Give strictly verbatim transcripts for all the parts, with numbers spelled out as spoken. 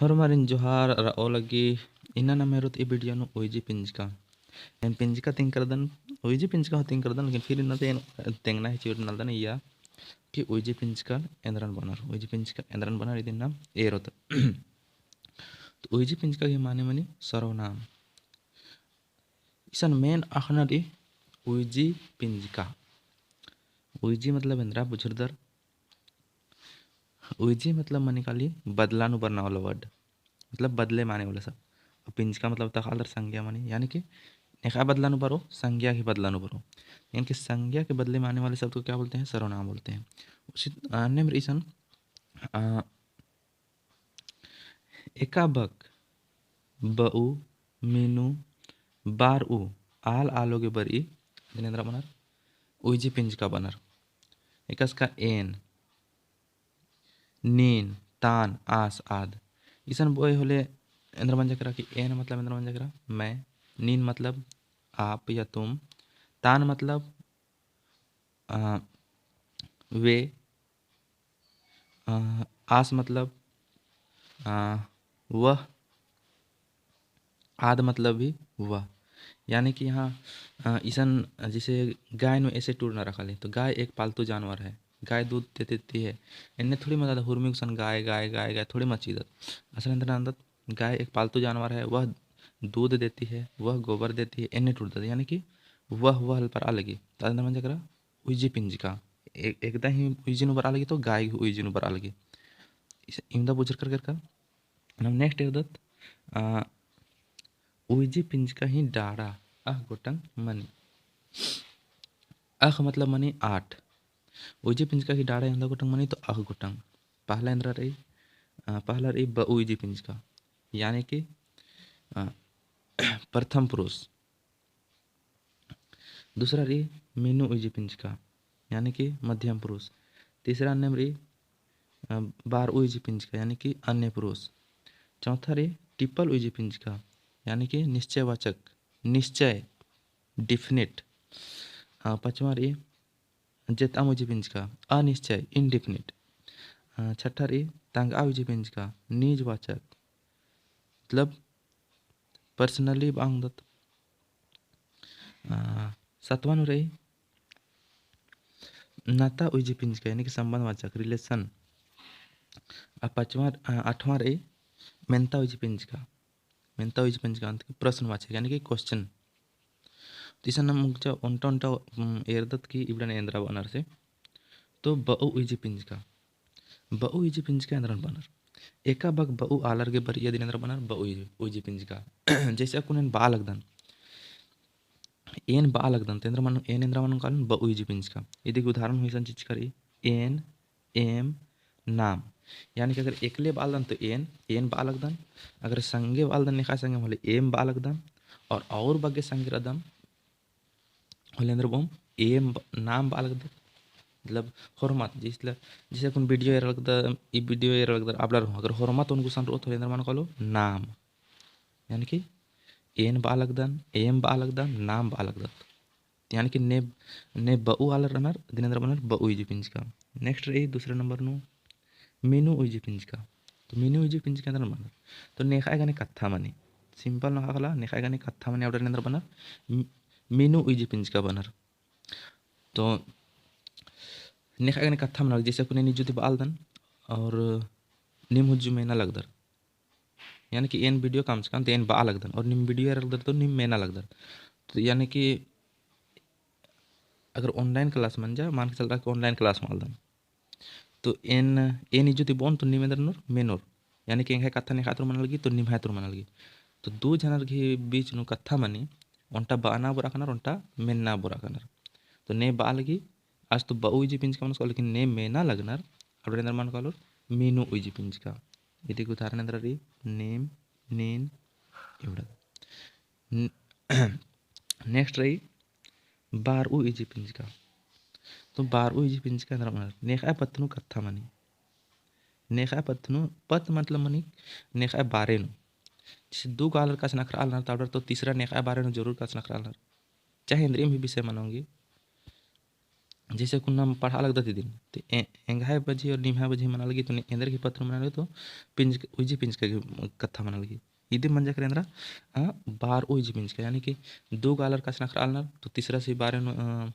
होरमारिन जोहार रओ लगी। इन्ना नाम एरोत ई video नू उइजी पिंजका। एम पिंजका तिंकरदन, उइजी पिंजका हूँ तिंकरदन, लेकिन फिर इन्ना ते एन तेंगना ही चिउर नलदन इया कि उइजी पिंजका एन्दरन बअनर, उइजी पिंजका एन्दरन बअनर इदिन नाम एरोत। तो उइजी पिंजका गही माने मनी सर्वनाम। इसन main अख़ना रई उइजी पिंजका। उइजी मतलब एन्दरा बुझुरदर? उइजी मतलब मनी काली बदला नू बरना वाला word, मतलब बदले में आने वाला शब्द। और पिंजका मतलब तख़ा आलर संज्ञा मनी, यानी कि नेख़ा बदला नू बरो, संज्ञा के बदला नू बरो। यानी कि संज्ञा के बदले में आने वाले शब्द को क्या बोलते हैं? सर्वनाम बोलते हैं। उसी अन्नेम रई इसन, आ, एका बक बऊ, मिनु, बारऊ आल आलो गे बरई, इदिन एन्दरा बअनर? उइजी पिंजका बअनर। एकासे का एन, नीन, तान, आस, आद। इसन बओय होले एन्दरा मंजा केरा कि एन मतलब एन्दरा मंजा केरा? मैं। नीन मतलब आप या तुम। तान मतलब, अ, वे। अ, आस मतलब, अ, वह। आद मतलब भी वह। यानी कि यहाँ, अ, इसन जैसे गाय नू ऐसे टूड़ना रखा ले, तो गाय एक पालतू जानवर है, गाय दूध दे देती है। एन्ने थोड़ी मत ज्यादा हुरमी गुसन गाय, गाय, गाय, गाय थोड़ी मत चीदत। असल एन्दरा नन्दत, गाय एक पालतू जानवर है, वह दूध देती है, वह गोबर देती है, एन्ने टूड़दत। यानी कि वह, वह पर आ लगी। तो एन्दरा मंजा केरा? उइजी पिंजका। ए-, एकदा ही उइजी नू बरआ लगी तो गाय उइजी नू बरआ लगी। इस-, इवंदा बुझुरकर केरका। नाम next एरदत, आ, उइजी पिंजका ही डाड़ा अख़ गोटंग मनी। अख़ मतलब मनी आठ। उइजी पिंजका ही डाड़ा एवंदा गोटंग मनी तो अख़ गोटंग। पहला एन्दरा रई, आ, पहला रई बऊ उइजी पिंजका, यानी कि, आ, प्रथम पुरुष। दूसरा रई मिनु उइजी पिंजका, यानी कि मध्यम पुरुष। तीसरा अन्नेम रई, अ, बारऊ उइजी पिंजका, यानी कि अन्य पुरुष। चौथा रई टिप्पल उइजी पिंजका, यानी कि निश्चयवाचक, निश्चय, definite। अ, पचमा रई जेतअम उइजी पिंजका, अनिश्चय, indefinite। अ, छठा रई तंगआ उइजी पिंजका, निजवाचक, मतलब personally बआ ओंगदत। अ, सतवा नू रई नता उइजी पिंजका, यानी कि संबंधवाचक, relation। अ, पचवा, अ, अठवा रई मेन्ता उइजी पिंजका। मेन्ता उइजी पिंजका मतलब कि प्रश्नवाचक, यानी कि question। तो इसन नाम मुगचा ओन्टा ओन्टा, उम, एरदत कि इबड़न एन्दरा बअनर से। तो बऊ उइजी पिंजका। बऊ उइजी पिंजका एन्दरन बअनर। एका बक बऊ आलर गे बरई, इदिन एन्दरा बअनर? बऊ उइजी, उइजी पिंजका। जैसे अक्कुन एन बआ लगदन। एन बआ लगदन, तो एन्दरा मनो, एन एन्दरा मनो कालन? बऊ उइजी पिंजका। इदी गही उदाहरण हूँ इसन चिच्चका रई, एन, एम, नाम। यानी कि अगर एकले बआ लगदन तो एन, एन बआ लगदन। अगर संगे बआ लगदन, नेखा संगे होले एम बआ लगदन। और, और बग्गे संगे रअदम होले एन्दरा बओम? एम ब-, नाम बआ लगदत। मतलब होरमत, जिसला, जैसे अक्कुन video एरा लगदर, ई video एरा लगदर, आबड़ार हूँ अगर होरमत ओन गुसन रओत होले एन्दरा मनो कालो? नाम। यानी कि एन बआ लगदन, एम बआ लगदन, नाम बआ लगदत। यानी कि ने, ने बऊ आलर रअनर, इदिन एन्दरा बअनर? बऊ उइजी पिंजका। Next रई दूसरा नंबर नू मिनु उइजी पिंजका। तो मिनु उइजी पिंजका एन्दरन बअनर? तो नेखय गने कत्था मनी। Simple नू अख़ला, नेखय गने कत्था मनी अबड़न एन्दरा बअनर? मि-, मिनु उइजी पिंजका बअनर। तो नेखय गने कत्था मनी, जैसे अक्कुन एन इज्जु ती बआ लगदन और नीम हुज्जु मेना लगदर। यानी कि एन video कमचकन तो एन बआ लगदन और नीम video एरा लगदर तो नीम मेना लगदर। तो यानी कि अगर online class मंजा, मान के चल रहा कि online class मलदन। तो एन, एन इज्जु ती बओन तो नीम एन्दरा ननोर? मेनोर। यानी कि एंग्है कत्था नेखय तुर मना लगी तो निम्है तुर मना लगी। तो दू झनर गही बीच नू कत्था मनी, ओन्टा बअना बरआ कानर, ओन्टा मेन्ना बरआ कानर। तो ने बआ लगी, आस तो बऊ उइजी पिंजका मनोस, लेकिन ने मेना लगनर, अबड़न एन्दरा मनो कालोर? मिनु उइजी पिंजका। इदी गही उदाहरण एन्दरा रई? नीम, नीन, इबड़ा। न-, next रई बारऊ उइजी पिंजका। तो बारऊ उइजी पिंजका एन्दरा बअनर? नेखय पत्त नू कत्था मनी। नेखय पत्त नू, पत्त मतलब मनी नेखय बारे नू। जैसे दू गो आलर कछनखरआ लगनर तो अबड़र तो तीसरा नेखय बारे नू जरूर कछनखरआ लगनर। चाहे एन्दरिम ही विषय मनो ओंगी। जैसे कुन्ना पढ़ा लगदत इदिन, ते ए-, एंग्है बजी और निम्है बजी मना लगी, तो ने-, एन्देर गही पत्र मना लगी, तो पिंजक-, उइजी पिंजका गही कत्था मना लगी। इदी मंजा केरा एन्दरा, अ, बार उइजी पिंजका, यानी कि दू गा आलर कछनखरआ लगनर, तो तीसरस गही बारे नू, अ,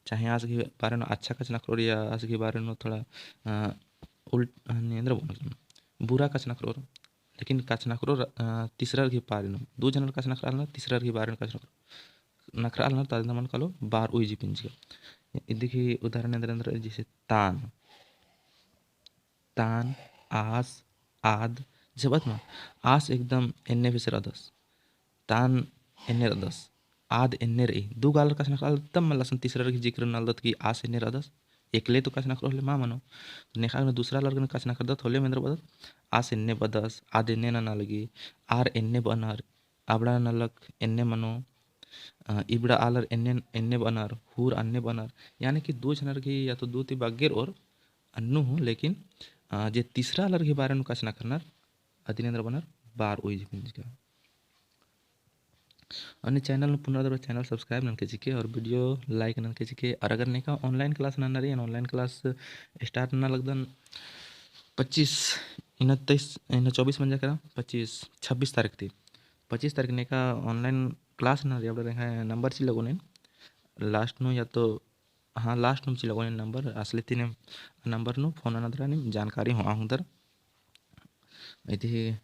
चाहे आस गही बारे नू अच्छा कछनखरोर या आस गही बारे नू थोड़ा, अ, उल्ट, अ, ने एन्दरा बओन, बुरा कछनखरोर, लेकिन कछनखरोर, अ, तीसरर गही बारे नू, दू जनर कछनखरआ लगनर, तीसरर गही बारे नू कछनखरोर। नखरआ लगनर, तो अदिन मनो कालो बार उइजी पिंजका। इदी गही उदाहरण एन्दर एन्दर, जैसे तान। तान, आस, आद, जबत मा, आस एकदम एन्ने बेसे रअदस। तान एन्ने रअदस। आद एन्ने रई। दू गा आलर कछनखरआ लगदत, तब मला असन तीसरर गही जिक्र नलदत कि आस एन्ने रअदस। एकले तो कछनखरओ होले मा मनो। तो नेखा गने दूसरा आलर गने कछनखरदत होले एन्दर बअदत, आस एन्ने बअदस, आद एन्ने नना लगी, आर एन्ने बअनर, अबड़ा नलख एन्ने मनो, अ, इबड़ा आलर एन्ने, एन्ने बअनर, हूर अन्ने बअनर, यानी कि दू झनर गही या तो दू ती बग्गे रओर अन्नु हूँ, लेकिन, अ, जे तीसरा आलर गही बारे नू कछनखरनर, अदिन एन्दर बअनर बार उइजी पिंजका। अन्ने channel नू पुना रअदर, channel subscribe ननके चिके और video like ननके चिके। और अगर नेका online class नन्ना रई, एन online class start नना लगदन पच्चीस, इन्ना तेईस, इन्ना चौबीस मंजा केरा, पच्चीस, छब्बीस तारीख ती। पच्चीस तारीख नेका online class नना रई, अबड़ा एंग्है number चिआ लगोन एन last नू या तो, हाँ, last नू चिआ लगोन एन number, असली तीन number नू phone नना दरा नीम जानकारी होआ ओंगदर। इदी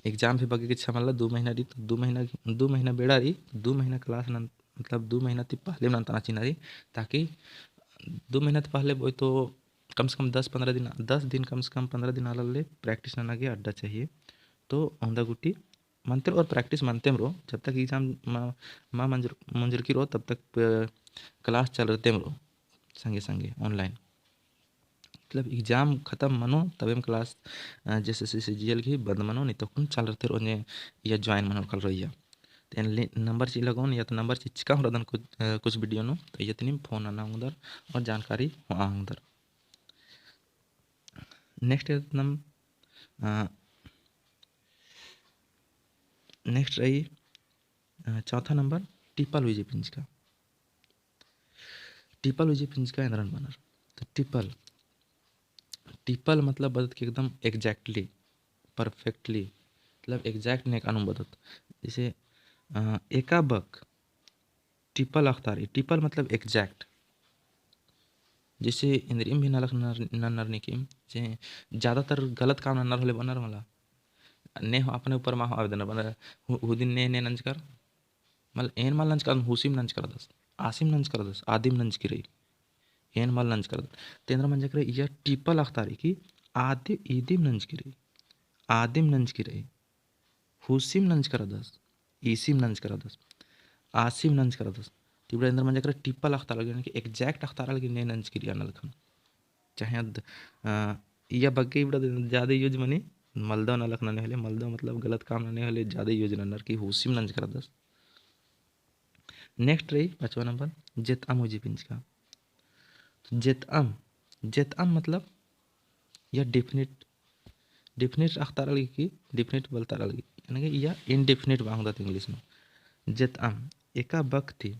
exam भी बग्गे गेच्छा मल्ला, दू महीना रई, तो दू महीना, दू महीना बेड़ा रई, दू महीना class नन-, मतलब दू महीना ती पहले नन्ताना चिअना रई, ताकि दू महीना ती पहले बोई तो कम से कम दस पन्द्रह दिन, दस दिन कम से कम पन्द्रह दिन आलर ले practice नना गे अड्डा चाहिए। तो ओन्दा गूटी मनतेम और practice मनतेम रओ, जब तक exam मा, मा मंजर-, मुंजरकी रओ, तब तक, अ, class चलरतेम रओ, संगे संगे online। मतलब exam खतम मनो, तबेम class, अ, JSSC CGL गही बंद मनो, नी तो कुन चलरते रओ, ने या join मनो कल रइया। तो एन ले-, number चिआ लगोन, या तो number चिचका हूँ रअदन कुछ, अ, कुछ video नू, तो या तिनिम phone नना ओंगदर और जानकारी होआ ओंगदर। Next एदम, अ, next रई, अ, चौथा number, टिपल उइजी पिंजका। टिपल उइजी पिंजका एन्दरन बअनर। तो टिपल, टिपल मतलब बअदत कि एकदम exactly, perfectly, मतलब exact नेकानुम बअदत। जैसे, अ, एका बक टिपल अख़तारई, टिपल मतलब exact। जैसे इन्द्रिइम भी नलख नर-, नन्नर नीकिम, जे ज्यादातर गलत काम नन्नर होले बअनर मला। ने हो अपने ऊपर मा हो आवेदन बअनर, हु-, हुदिन ने, ने नंजकर, मल एन मल नंजकर, हुसिम नंजकर रअदस, आसिम नंजकर रअदस, आदिम नंजकी रई। एन मल नंजकर रअदस। तो एन्दरा मंजकर रई, इया टिपल अख़तारई कि आदि-, इदिम नंजकी रई, आदिम नंजकी रई। हुसिम नंजकर रअदस, ईसिम नंजकर रअदस, आसिम नंजकर रअदस। तो इबड़ा एन्दर मंजकर रई टिपल अख़तारआ लगी, यानी कि exact अख़तारआ लगी ने नंजकी रई नलखन। चाहे अद, अ, इया बग्गे इबड़ा ज्यादा use मनी, मलदव नलख नने होले, मलदव मतलब गलत काम नने होले ज्यादा use नन्नर कि हुसिम नंजकर रअदस। Next रई पाँचवा number, जेतअम उइजी पिंजका। तो जेतअम, जेतअम मतलब या definite, definite अख़तारआ लगी कि definite बलतारआ लगी, यानी कि या indefinite बआ ओंगदत English नू। जेतअम, एका बक ती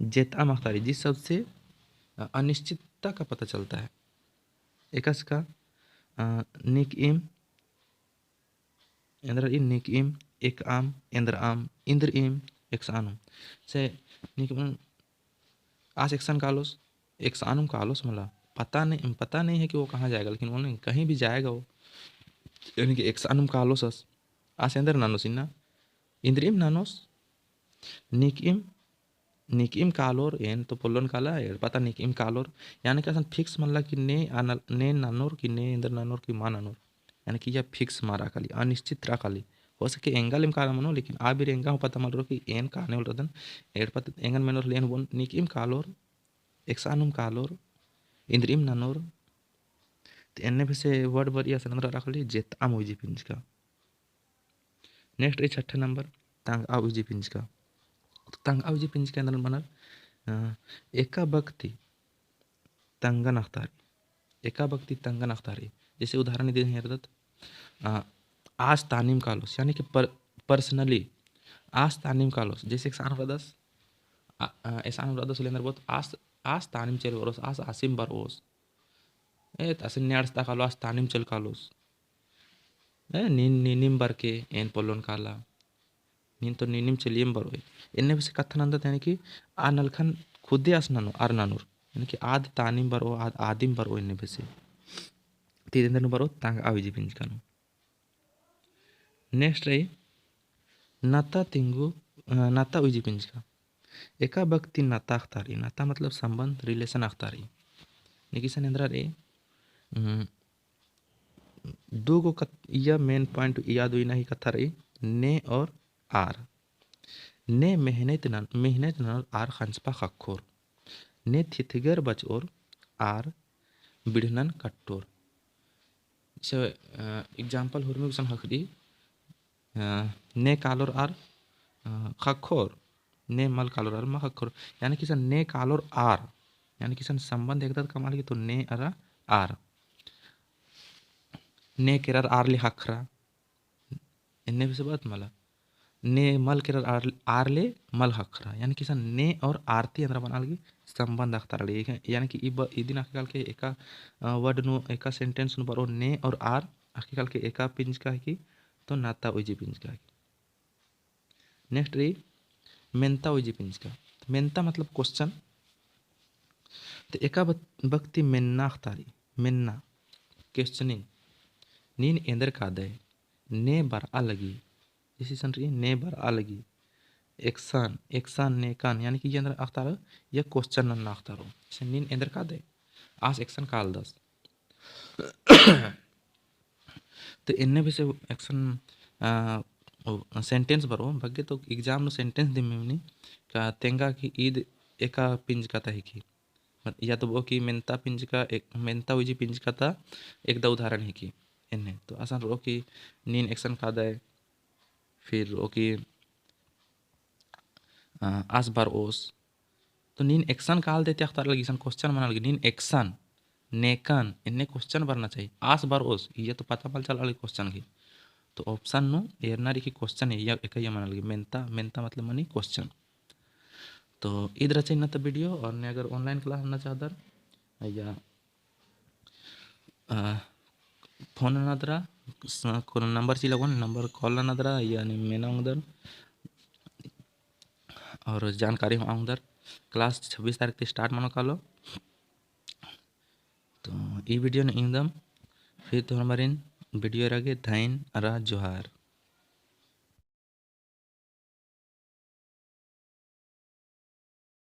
जेतअम अख़तारई, जिस शब्द से, अ, अनिश्चितता का पता चलता है। एकासे का, अ, नीकइम, एन्दरइम, नीकइम, एकअम, एन्दरअम, इन्द्रिइम, एकसानुम। से नीकइम, आस एकसन कालोस, एकसानुम कालोस मला, पता नहीं, पता नहीं है कि वो कहाँ जाएगा, लेकिन वो नहीं, कहीं भी जाएगा वो। यानी कि एकसानुम कालोस आस, आस एन्दर ननोस इन्ना, इन्द्रिइम ननोस, नीकइम, नीकइम कालोर, एन तो पोल्लोन काला, एड़पा ता नीकइम कालोर, यानी कि असन fix मल्ला कि ने अनल-, ने ननोर कि ने एन्दर ननोर कि मा ननोर, यानी कि या fix मा रआ काली, अनिश्चित रआ काली। हो सके एंगा लेम काला मनो, लेकिन आ बीर एंगा हूँ पता मल रओ कि एन काने होले रअदन, एड़पा ता एंगन मेनोर होले एन बओन, नीकइम कालोर, एकसानुम कालोर, इन्द्रिइम ननोर। तो एन्ने बेसे word बरई असन एन्दरा रआ काली, जेतअम उइजी पिंजका। Next रई छठा number, तंगआ उइजी पिंजका। तो तंगआ उइजी पिंजका एन्दरन बअनर, अ, एका बक ती तंगन अख़तारई, एका बक ती तंगन अख़तारई। जैसे उदाहरण इदी हेरदत, अ, आस तानिम कालोस, यानी कि per-, personally आस तानिम कालोस। जैसे एकसानुम रअदस, आ, आ, एसानिम रअदस ले एन्देर बओत, आस, आस तानिम चइल बरओस, आस आसिम बरओस। ए, त असन ने अंड़सता कालो, आस तानिम चइल कालोस। ए, नीन, नीनिम बरके, एन पोल्लोन काला। नीन तो नीनिम चलियम बरओय। एन्ने बेसे कत्था नन्दत, यानी कि आ नलखन खुदे आस ननो, अर ननोर। यानी कि आद तानिम बरओ, आद आदिम बरओ एन्ने बेसे। ती एन्देर नू बरओ, तंगआ उइजी पिंजका नू। Next रई, नता तिंगु, अ, नता उइजी पिंजका। एका बक्ती नता अख़तारई, नता मतलब संबंध, relation अख़तारई। निकिसन एन्दरा रई, उम, दू गो कत-, इया main point याद उइना ही कत्था रई, ने और आर। ने मेहनत नन-, मेहनत ननोर आर ख़ंचपा ख़क्खोर। ने थिथगर बचओर आर बिड़हनन कट्टोर। जैसे, अ, example होरमी गुसन ख़क्खरई, अ, ने कालोर आर, अ, ख़क्खोर, ने मल कालोर आर मल ख़क्खोर। यानी कि इसन ने कालोर आर, यानी कि इसन संबंध एकदत कमआ लगी तो ने अरा आर। ने केरर आर ले ख़क्खरा, एन्ने बेसे बात मला। ने मल केरर आर, आर ले मल ख़क्खरा। यानी कि इसन ने और आर ती एन्दरा बना लगी संबंध अख़तारई। यानी कि इब-, इदिन अख़की काल के एका, अ, word नू, एका sentence नू बरओ ने और आर, अख़की काल के एका पिंजका हिकी, तो नता उइजी पिंजका हिकी। Next रई, मेन्ता उइजी पिंजका। मेन्ता मतलब question। तो एका बत-, बक्ती मेन्ना अख़तारई, मेन्ना, questioning। नीन एन्देर कादय, ने बरआ लगी। जैसे इसन रई, ने बरआ लगी। एकसन, एकसन, नेकन, यानी कि एन्देर अख़तारो, या question नन्ना अख़तारो। जैसे नीन एन्देर कादय, आस एकसन कालदस। तो एन्ने बेसे एकसन, अ, ओ, sentence बरओ, बग्गे तो exam नू sentence दिम इमनी, का तेंगा कि ईद एका पिंजका ता हिकी। मत-, या तो बओ कि मेन्ता पिंजका, एक, मेन्ता उइजी पिंजका ता एकदा उदाहरण हिकी। एन्ने, तो असन रओ कि नीन एकसन कादय, फिर रओ कि, अ, आस बरओस, तो नीन एकसन कालदय ती अख़तारआ लगी, इसन question मना लगी, नीन एकसन, नेकन, एन्ने question बरना चाहिए। आस बरओस, इया तो पता मल चलआ लगी question की। तो option नू एरना रई कि question, इया, एका इया मना लगी, मेन्ता, मेन्ता मतलब मनी question। तो ईद रहचा इन्ना ता video, और ने अगर online class नना चाहदर, या अ, phone नना दरा, स-, कोनो number चिआ लगोन, number call नना दरा, या नीम मेना ओंगदर, और जानकारी हूँ ओंगदर। Class छब्बीस तारीख ती start मनो कालो। तो ई video नू इवंदम, फिर तो हमारिन video एरा गे धइन अरा जोहार।